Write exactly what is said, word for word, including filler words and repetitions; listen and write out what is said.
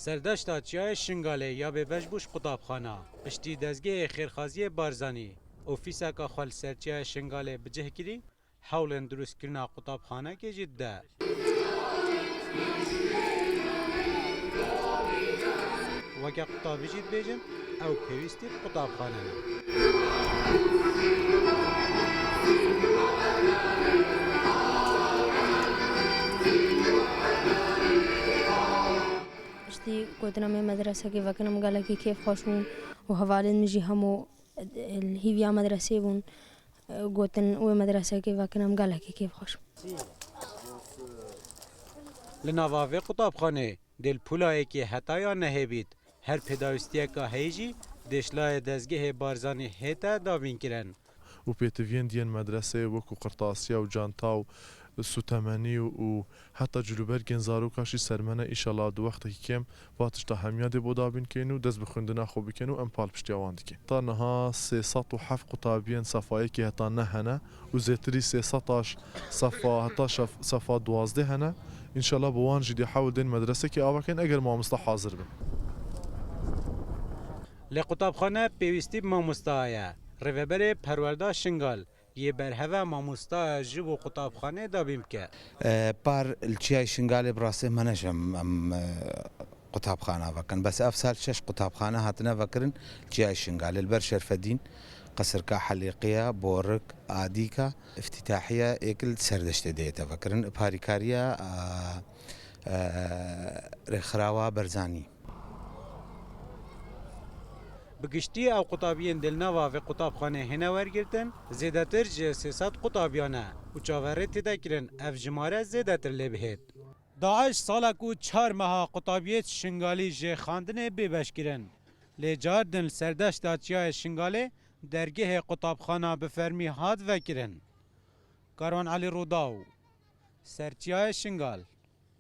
Serdeşta Çiyayê Şingalê ya bêbeş bû ji qutabxana. Piştî dezgehê xêrxaziyê Barzanî ofîseka xwe li ser Çiyayê Şingalê bi cih kirî, hewlên dirustkirina qutabxanekê jî dide. Weke qutabî jî dibêjin, ew pêwîstî bi qutabxane ne. Piştî gotina me medresekê vekin, em gelekî kêfxweş bûn û hevalên min jî hemû li hîviya medresê bûn. Gotin wê medresekê vekin, em gelekî kêfxweş bûn. Li nava vê qutabxanê dê li pûlayekê heta ya nehê bît, her pêdawîstiyeka heyî jî dê ji layê dezgehê Barzanî hête dabînkirin. û pêtiviyên diyên medreseyê wekû qirtasiya û canta û sûtemenî û, û heta cilûbergên zaroka jî ser me ne. Îşallah di wextekî kêm va tişta hemiya dê bo dabîn keyn û dest bi xwendina xwe bikin û em pal piştiya wan dikin. Ta niha sê sed û heft qutabiyên sefa yekê heta neh hene û zêtirî sê sed a ji sefa heta şef-, sefa duwazdeh hene. Înşallah bi wan jî dê hewl dên medresekê ava keyn eger mamosta hazir bin. Lê qutabxane pêwîstî bi mamosta ye. Rêveberê Perwerda Şingal yê berheve mamosta ji bo qutabxanê dabîn bike. E, par li Çiyayê Şingalê bi rastî me neşem em, e, qutabxana vekin. Bes ev sal şeş qutabxane hatine vekirin li Çiyayê Şingalê. Li ber Şerfedîn, Qesirka Helîqiya, Borik, Adîka, îftîtahiya êk li Serdeştê dê hête vekirin. Parîkariya, e, e, Rêxirawa Berzanî. Bi giştî ew qutabiyên dê li nava vê qutabxanê hêne wergirtin, zêdetir ji sê sed qutabiyan e û çaverê tê de kirin ev jimare zêdetir lê bihêt. DAIŞ salek û çar meha qutabiyêt Şingalî jê xandinê bêbeş kirin. Lê car din li serdeşta Çiyayê Şingalê dergehê qutabxana bi fermî hat vekirin. Karwan Elî Rûdaw, Ser Çiyayê Şingal.